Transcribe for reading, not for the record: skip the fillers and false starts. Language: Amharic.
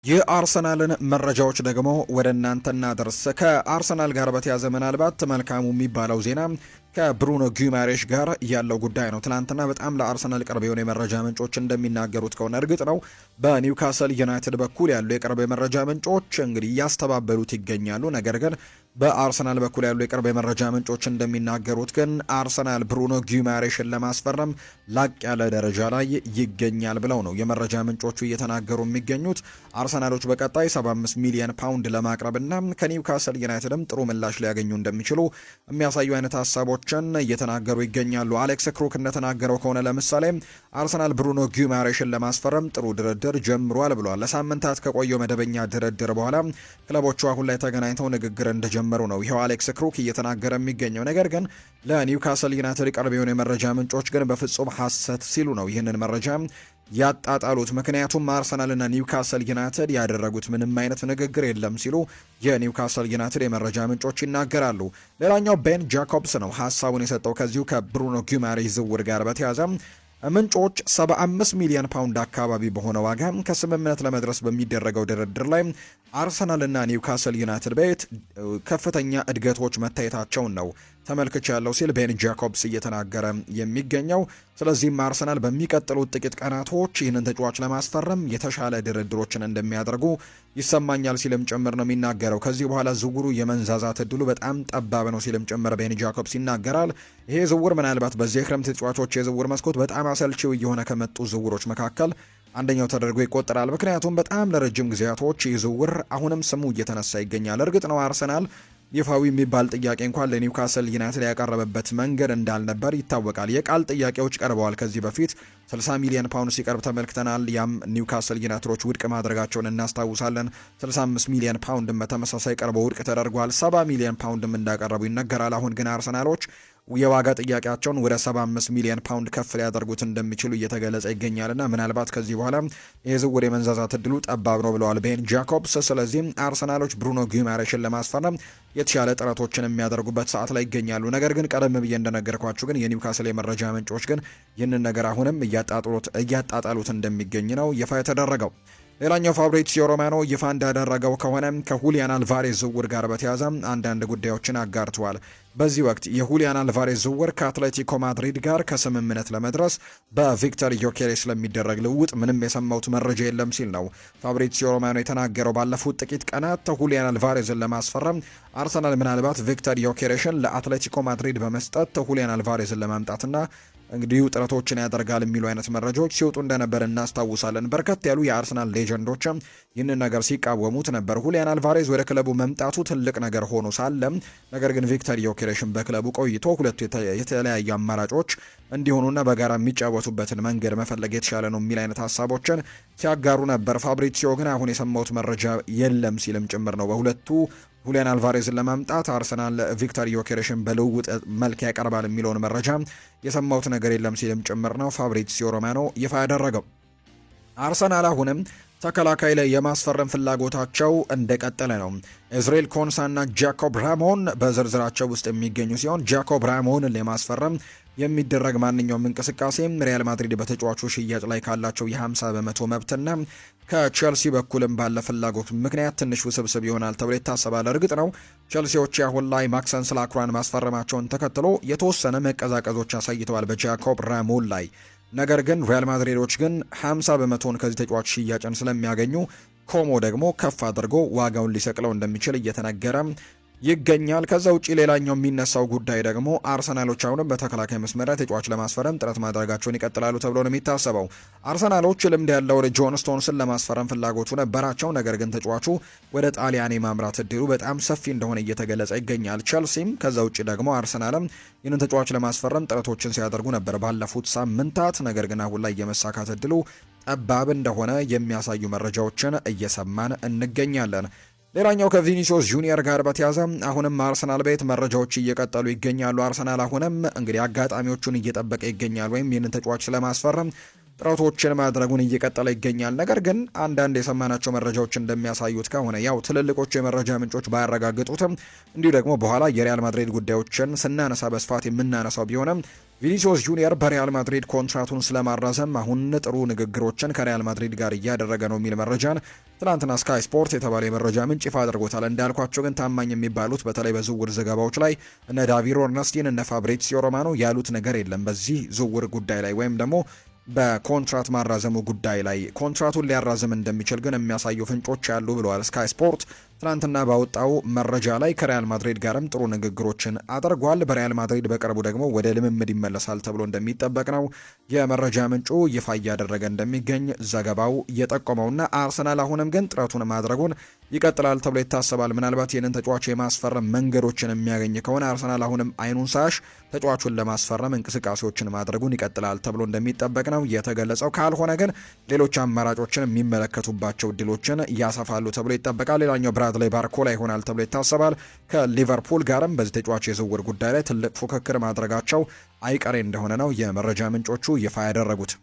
የአርሰናልን መረጃዎች ደግሞ ወደ እናንተ እናደርስ። ከአርሰናል ጋር በተያዘ ምናልባት መልካሙ የሚባለው ዜና ከብሩኖ ጊማሬሽ ጋር ያለው ጉዳይ ነው። ትናንትና በጣም ለአርሰናል ቅርብ የሆኑ የመረጃ ምንጮች እንደሚናገሩት ከሆነ እርግጥ ነው በኒውካስል ዩናይትድ በኩል ያሉ የቅርብ የመረጃ ምንጮች እንግዲህ እያስተባበሉት ይገኛሉ። ነገር ግን በአርሰናል በኩል ያሉ የቅርብ የመረጃ ምንጮች እንደሚናገሩት ግን አርሰናል ብሩኖ ጊማሬሽን ለማስፈረም ላቅ ያለ ደረጃ ላይ ይገኛል ብለው ነው የመረጃ ምንጮቹ እየተናገሩ የሚገኙት። አርሰናሎች በቀጣይ 75 ሚሊዮን ፓውንድ ለማቅረብና ከኒውካስል ዩናይትድም ጥሩ ምላሽ ሊያገኙ እንደሚችሉ የሚያሳዩ አይነት ሀሳቦችን እየተናገሩ ይገኛሉ። አሌክስ ክሩክ እንደተናገረው ከሆነ ለምሳሌ አርሰናል ብሩኖ ጊማሬሽን ለማስፈረም ጥሩ ድርድር ጀምሯል ብሏል። ለሳምንታት ከቆየው መደበኛ ድርድር በኋላ ክለቦቹ አሁን ላይ ተገናኝተው ንግግር እንደጀመሩ ነው ይኸው አሌክስ ክሩክ እየተናገረ የሚገኘው። ነገር ግን ለኒውካስል ዩናይትድ ቅርብ የሆኑ የመረጃ ምንጮች ግን በፍጹም ሐሰት ሲሉ ነው ይህንን መረጃ ያጣጣሉት። ምክንያቱም አርሰናልና ኒውካስል ዩናይትድ ያደረጉት ምንም አይነት ንግግር የለም ሲሉ የኒውካስል ዩናይትድ የመረጃ ምንጮች ይናገራሉ። ሌላኛው ቤን ጃኮብስ ነው ሀሳቡን የሰጠው ከዚሁ ከብሩኖ ጊማሬስ ዝውውር ጋር በተያያዘ ምንጮች 75 ሚሊዮን ፓውንድ አካባቢ በሆነ ዋጋ ከስምምነት ለመድረስ በሚደረገው ድርድር ላይ አርሰናልና ኒውካስል ዩናይትድ ቤት ከፍተኛ እድገቶች መታየታቸውን ነው ተመልክቻለሁ ሲል ቤን ጃኮብስ እየተናገረ የሚገኘው። ስለዚህም አርሰናል በሚቀጥሉት ጥቂት ቀናቶች ይህንን ተጫዋች ለማስፈረም የተሻለ ድርድሮችን እንደሚያደርጉ ይሰማኛል ሲልም ጭምር ነው የሚናገረው። ከዚህ በኋላ ዝውውሩ የመንዛዛት እድሉ በጣም ጠባብ ነው ሲልም ጭምር ቤን ጃኮብስ ይናገራል። ይሄ ዝውውር ምናልባት በዚህ ክረምት ተጫዋቾች የዝውውር መስኮት በጣም አሰልቺው እየሆነ ከመጡ ዝውውሮች መካከል አንደኛው ተደርጎ ይቆጠራል። ምክንያቱም በጣም ለረጅም ጊዜያቶች ይህ ዝውውር አሁንም ስሙ እየተነሳ ይገኛል። እርግጥ ነው አርሰናል ይፋዊ የሚባል ጥያቄ እንኳን ለኒውካስል ዩናይትድ ያቀረበበት መንገድ እንዳልነበር ይታወቃል። የቃል ጥያቄዎች ቀርበዋል። ከዚህ በፊት 60 ሚሊዮን ፓውንድ ሲቀርብ ተመልክተናል። ያም ኒውካስል ዩናይትዶች ውድቅ ማድረጋቸውን እናስታውሳለን። 65 ሚሊዮን ፓውንድም በተመሳሳይ ቀርበው ውድቅ ተደርጓል። 70 ሚሊዮን ፓውንድም እንዳቀረቡ ይነገራል። አሁን ግን አርሰናሎች የዋጋ ጥያቄያቸውን ወደ 75 ሚሊዮን ፓውንድ ከፍ ሊያደርጉት እንደሚችሉ እየተገለጸ ይገኛልና ምናልባት ከዚህ በኋላ የዝውውር የመንዛዛት እድሉ ጠባብ ነው ብለዋል ቤን ጃኮብስ። ስለዚህም አርሰናሎች ብሩኖ ጊማሬሽን ለማስፈረም የተሻለ ጥረቶችን የሚያደርጉበት ሰዓት ላይ ይገኛሉ። ነገር ግን ቀደም ብዬ እንደነገርኳችሁ ግን የኒውካስል የመረጃ ምንጮች ግን ይህንን ነገር አሁንም እያጣጣሉት እንደሚገኝ ነው ይፋ የተደረገው። ሌላኛው ፋብሪዚዮ ሮማኖ ይፋ እንዳደረገው ከሆነ ከሁሊያን አልቫሬዝ ዝውውር ጋር በተያያዘ አንዳንድ ጉዳዮችን አጋርተዋል። በዚህ ወቅት የሁሊያን አልቫሬዝ ዝውውር ከአትሌቲኮ ማድሪድ ጋር ከስምምነት ለመድረስ በቪክተር ዮኬሬስ ስለሚደረግ ልውውጥ ምንም የሰማሁት መረጃ የለም ሲል ነው ፋብሪዚዮ ሮማኖ የተናገረው። ባለፉት ጥቂት ቀናት ሁሊያን አልቫሬዝን ለማስፈረም አርሰናል ምናልባት ቪክተር ዮኬሬሽን ለአትሌቲኮ ማድሪድ በመስጠት ሁሊያን አልቫሬዝን ለማምጣትና እንግዲህ ጥረቶችን ያደርጋል የሚሉ አይነት መረጃዎች ሲወጡ እንደነበር እናስታውሳለን። በርከት ያሉ የአርሰናል legend ኦችም ይህንን ነገር ሲቃወሙት ነበር። ሁሊያን አልቫሬዝ ወደ ክለቡ መምጣቱ ትልቅ ነገር ሆኖ ሳለም ነገር ግን ቪክተር ዮኬሬሽን በክለቡ ቆይቶ ሁለቱ የተለያዩ አማራጮች እንዲሆኑና በጋራ የሚጫወቱበትን መንገድ መፈለግ የተሻለ ነው የሚል አይነት ሀሳቦችን ሲያጋሩ ነበር። ፋብሪሲዮ ግን አሁን የሰማሁት መረጃ የለም ሲልም ጭምር ነው በሁለቱ ሁሊያን አልቫሬዝን ለማምጣት አርሰናል ቪክተር ዮኬሬሽን በልውውጥ መልክ ያቀርባል የሚለውን መረጃ የሰማሁት ነገር የለም ሲልም ጭምር ነው ፋብሪዚዮ ሮማኖ ይፋ ያደረገው። አርሰናል አሁንም ተከላካይ ላይ የማስፈረም ፍላጎታቸው እንደቀጠለ ነው። እዝሬል ኮንሳና ጃኮብ ራሞን በዝርዝራቸው ውስጥ የሚገኙ ሲሆን ጃኮብ ራሞንን ለማስፈረም የሚደረግ ማንኛውም እንቅስቃሴ ሪያል ማድሪድ በተጫዋቹ ሽያጭ ላይ ካላቸው የ50 በመቶ መብትና ከቼልሲ በኩልም ባለ ፍላጎት ምክንያት ትንሽ ውስብስብ ይሆናል ተብሎ ይታሰባል። እርግጥ ነው ቼልሲዎች አሁን ላይ ማክሰንስ ላክሯን ማስፈረማቸውን ተከትሎ የተወሰነ መቀዛቀዞች አሳይተዋል በጃኮብ ራሞን ላይ። ነገር ግን ሪያል ማድሪዶች ግን 50 በመቶን ከዚህ ተጫዋች ሽያጭን ስለሚያገኙ ኮሞ ደግሞ ከፍ አድርጎ ዋጋውን ሊሰቅለው እንደሚችል እየተነገረ ይገኛል። ከዛ ውጪ ሌላኛው የሚነሳው ጉዳይ ደግሞ አርሰናሎች አሁንም በተከላካይ መስመር ላይ ተጫዋች ለማስፈረም ጥረት ማድረጋቸውን ይቀጥላሉ ተብሎ ነው የሚታሰበው። አርሰናሎች ልምድ ያለውን ጆን ስቶንስን ለማስፈረም ፍላጎቱ ነበራቸው። ነገር ግን ተጫዋቹ ወደ ጣሊያን የማምራት እድሉ በጣም ሰፊ እንደሆነ እየተገለጸ ይገኛል። ቸልሲም ከዛ ውጪ ደግሞ አርሰናልም ይህንን ተጫዋች ለማስፈረም ጥረቶችን ሲያደርጉ ነበር ባለፉት ሳምንታት። ነገር ግን አሁን ላይ የመሳካት እድሉ ጠባብ እንደሆነ የሚያሳዩ መረጃዎችን እየሰማን እንገኛለን። ሌላኛው ከቪኒሲዮስ ጁኒየር ጋር በተያዘ አሁንም አርሰናል ቤት መረጃዎች እየቀጠሉ ይገኛሉ። አርሰናል አሁንም እንግዲህ አጋጣሚዎቹን እየጠበቀ ይገኛል፣ ወይም ይህንን ተጫዋች ለማስፈረም ጥረቶችን ማድረጉን እየቀጠለ ይገኛል። ነገር ግን አንዳንድ የሰማናቸው መረጃዎች እንደሚያሳዩት ከሆነ ያው ትልልቆቹ የመረጃ ምንጮች ባያረጋግጡትም እንዲሁ ደግሞ በኋላ የሪያል ማድሪድ ጉዳዮችን ስናነሳ በስፋት የምናነሳው ቢሆንም ቪኒሲዮስ ጁኒየር በሪያል ማድሪድ ኮንትራቱን ስለማራዘም አሁን ጥሩ ንግግሮችን ከሪያል ማድሪድ ጋር እያደረገ ነው የሚል መረጃን ትናንትና ስካይ ስፖርት የተባለ የመረጃ ምንጭ ይፋ አድርጎታል። እንዳልኳቸው ግን ታማኝ የሚባሉት በተለይ በዝውውር ዘገባዎች ላይ እነ ዳቪድ ኦርነስቲን፣ እነ ፋብሪዚዮ ሮማኖ ያሉት ነገር የለም በዚህ ዝውውር ጉዳይ ላይ ወይም ደግሞ በኮንትራት ማራዘሙ ጉዳይ ላይ። ኮንትራቱን ሊያራዝም እንደሚችል ግን የሚያሳዩ ፍንጮች ያሉ ብለዋል። ስካይ ስፖርት ትናንትና ባወጣው መረጃ ላይ ከሪያል ማድሪድ ጋርም ጥሩ ንግግሮችን አድርጓል። በሪያል ማድሪድ በቅርቡ ደግሞ ወደ ልምምድ ይመለሳል ተብሎ እንደሚጠበቅ ነው የመረጃ ምንጩ ይፋ እያደረገ እንደሚገኝ ዘገባው የጠቆመውና አርሰናል አሁንም ግን ጥረቱን ማድረጉን ይቀጥላል ተብሎ ይታሰባል። ምናልባት ይህንን ተጫዋች የማስፈረም መንገዶችን የሚያገኝ ከሆነ አርሰናል አሁንም አይኑን ሳያሽ ተጫዋቹን ለማስፈረም እንቅስቃሴዎችን ማድረጉን ይቀጥላል ተብሎ እንደሚጠበቅ ነው የተገለጸው። ካልሆነ ግን ሌሎች አማራጮችን የሚመለከቱባቸው እድሎችን ያሰፋሉ ተብሎ ይጠበቃል። ሌላኛው ብራድላይ ባርኮላ ይሆናል ተብሎ ይታሰባል። ከሊቨርፑል ጋርም በዚህ ተጫዋች የዝውውር ጉዳይ ላይ ትልቅ ፉክክር ማድረጋቸው አይቀሬ እንደሆነ ነው የመረጃ ምንጮቹ ይፋ ያደረጉት።